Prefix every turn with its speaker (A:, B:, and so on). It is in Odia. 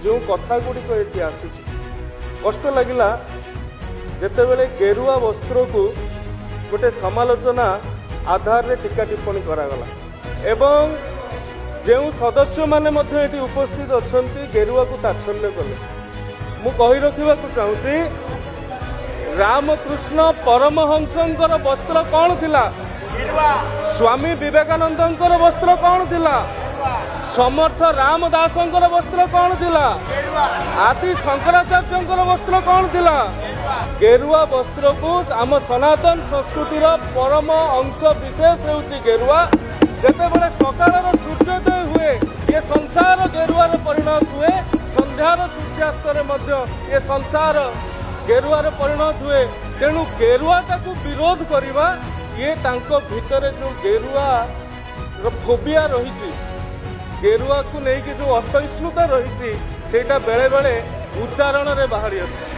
A: ଯେଉଁ କଥା ଗୁଡ଼ିକ ଏଠି ଆସୁଛି, କଷ୍ଟ ଲାଗିଲା ଯେତେବେଳେ ଗେରୁଆ ବସ୍ତ୍ରକୁ ଗୋଟେ ସମାଲୋଚନା ଆଧାରରେ ଟୀକା ଟିପ୍ପଣୀ କରାଗଲା ଏବଂ ଯେଉଁ ସଦସ୍ୟମାନେ ମଧ୍ୟ ଏଠି ଉପସ୍ଥିତ ଅଛନ୍ତି, ଗେରୁଆକୁ ତାଚ୍ଛଲ୍ୟ କଲେ। ମୁଁ କହି ରଖିବାକୁ ଚାହୁଁଛି, ରାମକୃଷ୍ଣ ପରମହଂସଙ୍କର ବସ୍ତ୍ର କ'ଣ ଥିଲା? ସ୍ୱାମୀ ବିବେକାନନ୍ଦଙ୍କର ବସ୍ତ୍ର କ'ଣ ଥିଲା? ସମର୍ଥ ରାମ ଦାସଙ୍କର ବସ୍ତ୍ର କ'ଣ ଥିଲା? ଆଦି ଶଙ୍କରାଚାର୍ଯ୍ୟଙ୍କର ବସ୍ତ୍ର କ'ଣ ଥିଲା? ଗେରୁଆ ବସ୍ତ୍ରକୁ, ଆମ ସନାତନ ସଂସ୍କୃତିର ପରମ ଅଂଶ ବିଶେଷ ହେଉଛି ଗେରୁଆ। ଯେତେବେଳେ ସକାଳର ସୂର୍ଯ୍ୟୋଦୟ ହୁଏ, ଏ ସଂସାର ଗେରୁଆରେ ପରିଣତ ହୁଏ। ସନ୍ଧ୍ୟାର ସୂର୍ଯ୍ୟାସ୍ତରେ ମଧ୍ୟ ଏ ସଂସାର ଗେରୁଆରେ ପରିଣତ ହୁଏ। ତେଣୁ ଗେରୁଆଟାକୁ ବିରୋଧ କରିବା, ଇଏ ତାଙ୍କ ଭିତରେ ଯୋଉ ଗେରୁଆର ଫୋବିଆ ରହିଛି, ଗେରୁଆକୁ ନେଇକି ଯୋଉ ଅସହିଷ୍ଣୁତା ରହିଛି, ସେଇଟା ବେଳେ ବେଳେ ଉଚ୍ଚାରଣରେ ବାହାରି ଆସୁଛି।